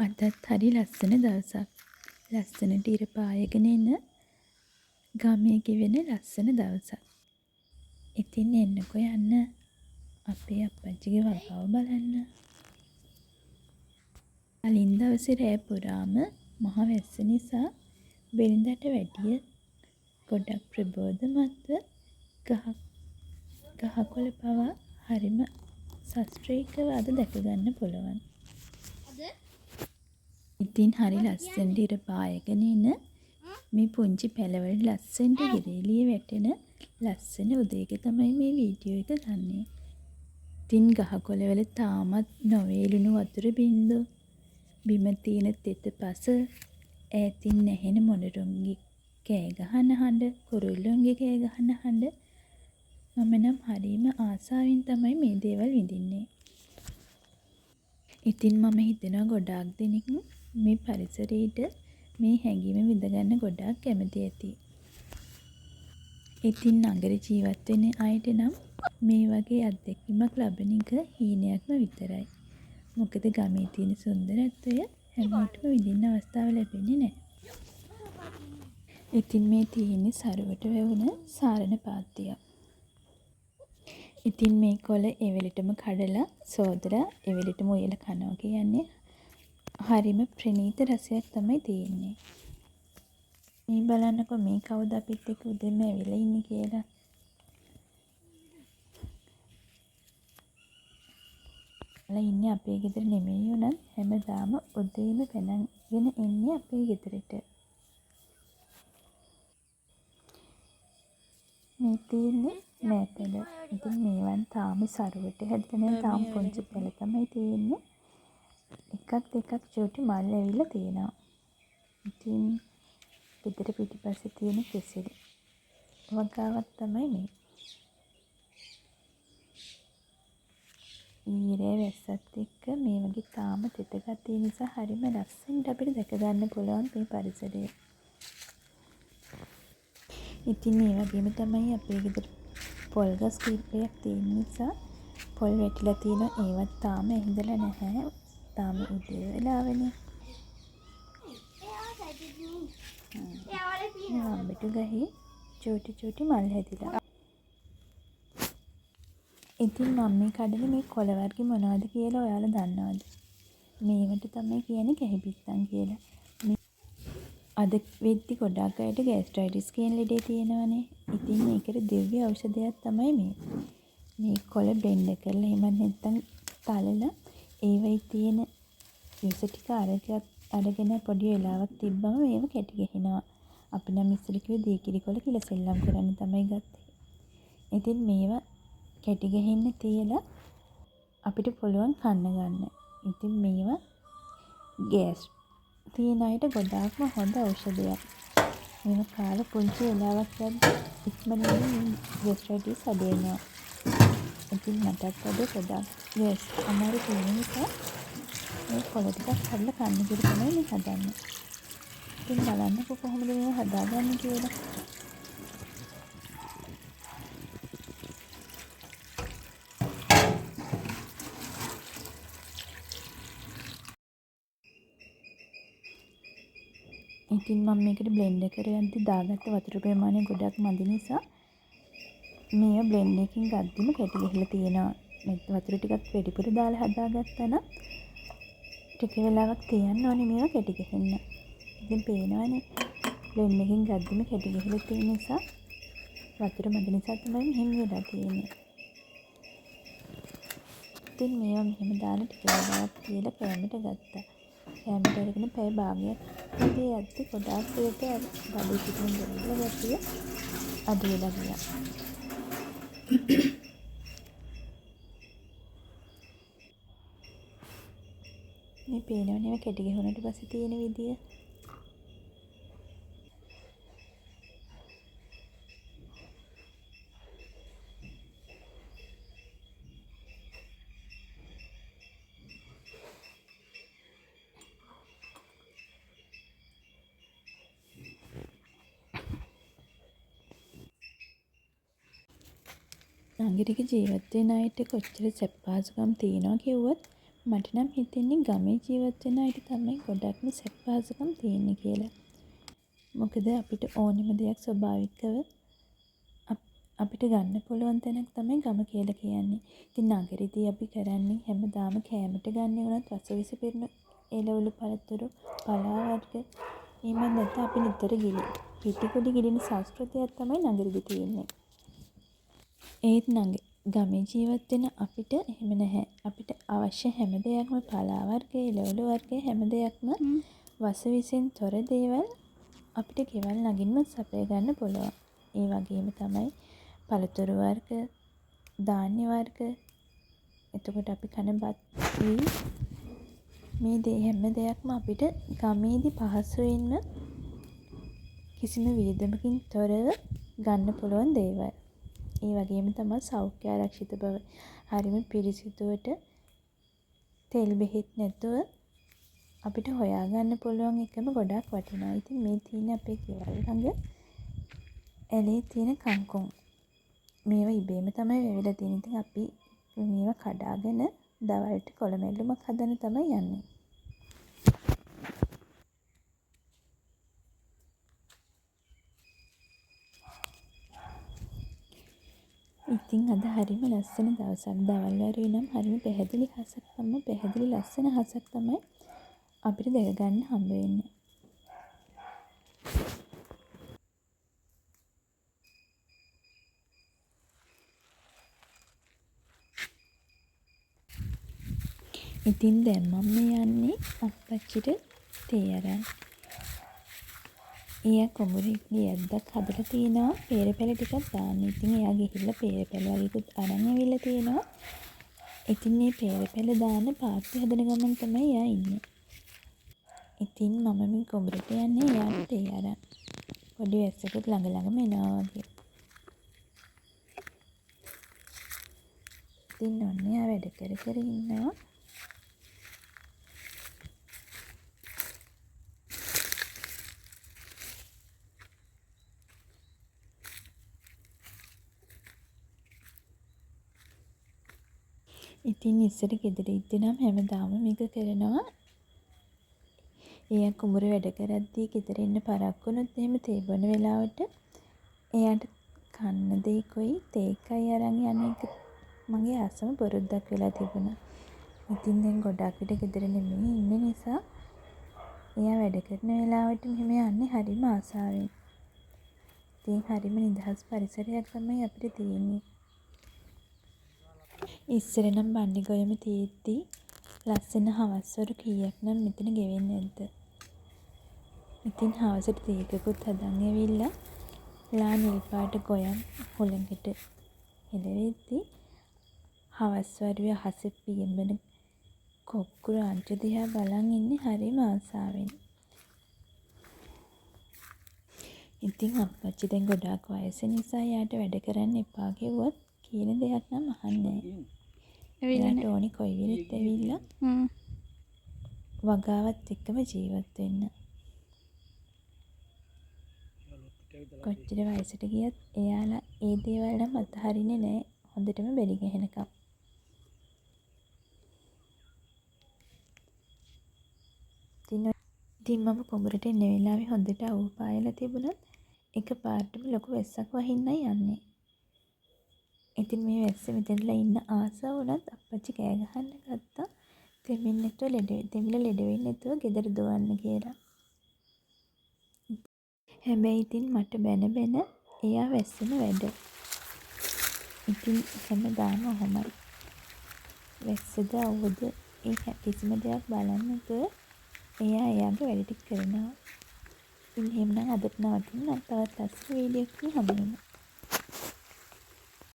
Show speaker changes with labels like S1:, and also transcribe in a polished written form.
S1: අදත් හරි ලස්සන දවසක්. ලස්සනට ඉර පායගෙන එන ගමේ ගෙවෙන ලස්සන දවසක්. ඉතින් එන්නකෝ යන්න අපේ අප්පච්චිගේ වගාව බලන්න. කලින් දවසේ රෑ පුරාම මහ වැස්ස නිසා වෙළඳට වැඩිය ගොඩක් ප්‍රබෝධමත්ව ගහකොළ පවා හරිම සස්ත්‍රීකව අද දැක ගන්න පුළුවන්. ඉතින් හරි ලස්සනට ඉර පායගෙන එන මේ පුංචි පැළවල ලස්සනට හිර එළිය වැටෙන ලස්සන උදේක තමයි මේ වීඩියෝ එක ගන්නේ. ඉතින් ගහකොළවල තාමත් නොවේලුණු වතුර බින්දු, බිම තියෙන තෙත පස, ඈතින් ඇහෙන මොණරුන්ගේ කෑ ගහන හඬ, කුරුල්ලොන්ගේ කෑ ගහන හඬ මම නම් හරිම ආසාවෙන් තමයි මේ දේවල් විඳින්නේ. ඉතින් මම හිතනවා ගොඩාක් දෙනෙක් මේ පරිසරයට මේ හැඟීම විඳගන්න ගොඩාක් කැමති ඇති. ඉතින් නගර ජීවත් වෙන අයට නම් මේ වගේ අත්දැකීමක් ලබන එක හීනයක්ම විතරයි. මොකද ගමේ තියෙන සුන්දරත්වය හැමෝටම විඳින්න අවස්ථාව ලැබෙන්නේ නෑ. ඉතින් මේ තියෙන්නේ සරුවට වැවුන සාරණ පාත්තියක්. ඉතින් මේ කොළ එවෙලටම කඩලා සෝදලා එවෙලටම උයලා කනවා කියන්නේ හරිම ප්‍රණීත රසයක් තමයි තියෙන්නේ. මේ බලන්නකෝ මේ කවුද අපිත් එක්ක උදෙන්ම ඇවිල්ලා ඉන්නේ කියලා. ඉන්නේ අපේ ගෙදර නෙමෙයි වුණත් හැමදාම උදේම පැනගෙන එන්නේ අපේ ගෙදරට. මේ තියෙන්නේ මෑ පැළ. ඉතින් මේවන් තාම සරුවට හැදිලා නෑ. තාම පුංචි පැළ තමයි තියෙන්නේ. එකක් දෙකක් චූටි මල් ඇවිල්ලා තියෙනවා. ඉතින් ගෙදර පිටිපස්සේ තියෙන කෙසෙල් වගාවක් තමයි මේ. ඊයේ රෑ වැස්සත් එක්ක මේ වගේ තාම තෙත ගතිය නිසා හරිම ලස්සනට අපිට දැක ගන්න පුළුවන් මේ පරිසරය. ඉතින් ඒ වගේම තමයි අපේ ගෙදර පොල් ගස් කීපයක් තියෙන නිසා පොල් වැටිලා තියෙනවා. ඒවත් තාම ඇහිඳලා නැහැ. තාම උදේ වෙලාවනේ. මේ වම්බටු ගහේ චූටි චූටි මල් හැදිලා. ඉතින් මම මේ කඩන මේ කොළ වර්ග මොනවද කියලා ඔයාලා දන්නවද? මේවට තමයි කියන්නේ කැහිපිත්තන් කියලා. අද වෙද්දි ගොඩාක් අයට ගෑස්ට්‍රයිටිස් කියන ලෙඩේ තියෙනවනේ. ඉතින් ඒකට දිව්‍ය ඖෂධයක් තමයි මේ. මේ කොළ බ්ලෙන්ඩ් කරලා එහෙමත් නැත්නම් තලලා ඒවයි තියෙන යුස ටික අරගෙන පොඩි වෙලාවක් තිබ්බම මේව කැටි ගැහෙනවා. අපි නම් ඉස්සර කිව්වේ දීකිරි කොළ කියලා සෙල්ලම් කරන්න තමයි ගත්තේ. ඉතින් මේවා කැටි ගැහෙන්න තියලා අපිට පුළුවන් කන්න ගන්න. ඉතින් මේවා ගෑස් තියෙන අයට ගොඩාක්ම හොඳ ඖෂධයක්. මේවා කාලා පුංචි වෙලාවක් යද්දි ඉක්මනින්ම මේ ගෑස්ට්‍රයිටිස් අඩු වෙනවා. ඉතින් මටත් අද ගොඩාක් ගෑස් අමාරු තියෙන නිසා මේ කොළ ටිකක් කඩලා කන්න කියලා තමයි මේ හදන්නේ. ඉතින් බලන්නකෝ කොහොමද මේවා හදාගන්නේ කියලා. ඉතින් මම මේකට බ්ලෙන්ඩ් කරගද්දි දාගත්ත වතුර ප්‍රමාණය ගොඩක් මදි නිසා මේවා බ්ලෙන්ඩ් එකකින් ගද්දිම කැටි ගහලා තියෙනවා. මේ වතුර ටිකක් වැඩිපුර දාලා හදාගත්තා නම් ටික වෙලාවක් තියන්න ඕනේ මේවා කැටි ගහන්න. ඉතින් පේනවනේ බ්ලෙන්ඩ් එකකින් ගද්දිම කැටි ගහලා තියෙන නිසා වතුර මදි නිසා තමයි මෙහෙම වෙලා තියෙන්නේ. ඉතින් මේවා මෙහෙම දාලා ටික වෙලාවක් තියලා කෑමට ගත්තා. කෑමට අරගෙන පැය භාගයක් වගේ යද්දි ගොඩාක් දුරට අර බඩේ තිබුණු දුර්වල ගතිය අඩු වෙලා ගියා. මේ පේනවනේ ඒවා කැටි ගැහුණට පස්සේ තියෙන විදිය. නගරෙක ජීවත් වෙන අයට කොච්චර සැප පහසුකම් තියෙනවා කිව්වත් මට නම් හිතෙන්නේ ගමේ ජීවත් වෙන අයට තමයි ගොඩක්ම සැප පහසුකම් තියෙන්නේ කියලා. මොකද අපිට ඕනෙම දෙයක් ස්වභාවිකව අපිට ගන්න පුළුවන් තැනක් තමයි ගම කියලා කියන්නේ. ඉතින් නගරෙදී අපි කරන්නේ හැමදාම කෑමට ගන්න වුණත් වසවිස පිරුණු එළවලු පළතුරු පලා වර්ග එහෙමත් නැත්නම් අපි නිතර පිටිකුඩි ගිලින සංස්කෘතියක් තමයි නගරෙදි තියෙන්නේ. ඒත් ගමේ ජීවත් වෙන අපිට එහෙම නැහැ. අපිට අවශ්‍ය හැම දෙයක්ම පලා වර්ග, එළවලු වර්ග හැම දෙයක්ම වසවිසෙන් තොර දේවල් අපිට ගෙවල් ළඟින්ම සපය ගන්න පුළුවන්. ඒ වගේම තමයි පළතුරු වර්ග, ධාන්‍ය වර්ග, එතකොට අපි කන බත් මේ දේ හැම දෙයක්ම අපිට ගමේදී පහසුවෙන්ම කිසිම වියදමකින් තොරව ගන්න පුළුවන් දේවල්. ඒ වගේම තමයි සෞඛ්‍ය ආරක්ෂිත බව. හරිම පිරිසිදුවට තෙල් බෙහෙත් නැතුව අපිට හොයාගන්න පුළුවන් එකම ගොඩක් වටිනවා. ඉතින් මේ තියෙන්නේ අපේ ගෙවල් ළඟ ඇලේ තියෙන කංකුම්. මේවා ඉබේම තමයි වැවිලා තියෙන්නේ. ඉතින් අපි මේවා කඩාගෙන දවල්ට කොළ මැල්ලුමක් හදන්න තමයි යන්නේ. ඉතින් අද හරිම ලස්සන දවසක්. දවල් වරුවේ නම් හරිම පැහැදිලි හසක් තමයි, පැහැදිලි ලස්සන හසක් තමයි අපිට දැක ගන්න හම්බ වෙන්නේ. ඉතින් දැන් මම මේ යන්නේ අප්පච්චිට තේ අරන්. එයා කුඹුරේ ගෙයක්දක් හදලා තියෙනවා පේර පැල ටිකක් දාන්න. ඉතින් එයා ගිහිල්ලා පේර පැල වගේකුත් අරන් ඇවිල්ලා තියෙනවා. ඉතින් මේ පේර පැල දාන්න පාත්ති හදන ගමන් තමයි එයා ඉන්නේ. ඉතින් මම මේ කුඹුරට යන්නේ එයාට තේ අරන්. පොඩි වැස්සකුත් ළඟ ළඟම එනවා වගේ. ඉතින් ඔන්න එයා වැඩ කර කර ඉන්නවා. ඉතින් ඉස්සර ගෙදර ඉද්දි නම් හැමදාම මේක කරනවා. එයා කුඹුර වැඩ කරද්දී ගෙදර එන්න පරක්කු වුණොත් එහෙම තේ බොන වෙලාවට එයාට කන්න දෙයකුයි තේ එකයි අරන් යන එක මගේ ආසම පුරුද්දක් වෙලා තිබුණා. ඉතින් දැන් ගොඩක් විට ගෙදර නෙමෙයි ඉන්න නිසා එයා වැඩ කරන වෙලාවට මෙහෙම යන්නේ හරිම ආසාවෙන්. ඉතින් හරිම නිදහස් පරිසරයක් තමයි අපිට තියෙන්නේ. ඉස්සර නම් බණ්ඩි ගොයම තියෙද්දි ලස්සන හවස් වරු කීයක් නම් මෙතන ගෙවෙන්නේ නැද්ද? ඉතින් හවසට තේ එකකුත් හදන් ඇවිල්ලා ලා නිල් පාට ගොයම් හුළඟට හෙලවෙද්දි හවස් වරුවේ අහසේ පියඹන කොක්කු රාජ්‍ය දිහා බලන් ඉන්නේ හරිම ආසාවෙන්. ඉතින් අප්පච්චි දැන් ගොඩාක් වයස නිසා එයාට වැඩ කරන්න එපා කිව්වත් කියන දෙයක් නම් අහන්නේ නෑ. එයාට ඕනි කොයි වෙලෙත් ඇවිල්ලා වගාවත් එක්කම ජීවත් වෙන්න. කොච්චර වයසට ගියත් එයාලා ඒ දේවල් නම් අතහරින්නේ නෑ හොඳටම බැරි ගැහෙනකම්. ඉතින් මම කුඹුරට එන වෙලාවේ හොඳට අවුව පායලා තිබුණත් එක පාරටම ලොකු වැස්සක් වහින්නයි යන්නේ. ඉතින් මේ වැස්සේ මෙතනලා ඉන්න ආසාව වුණත් අප්පච්චි කෑ ගහන්න ගත්තා තෙමෙන්නේ නැතුව ලෙඩ තෙමිලා ලෙඩ වෙන්නේ නැතුව ගෙදර දුවන්න කියලා. හැබැයි ඉතින් මට බැන බැන එයා වැස්සෙම වැඩ. ඉතින් හැමදාම ඔහොමයි. වැස්සද අවුවද ඒ කිසිම දෙයක් බලන්නේ නැතුව එයා එයාගේ වැඩ ටික කරනවා. ඉතින් එහෙමනම් අදට නවතින්න. තවත් ලස්සන වීඩියෝ එකකින් හමු වෙමු.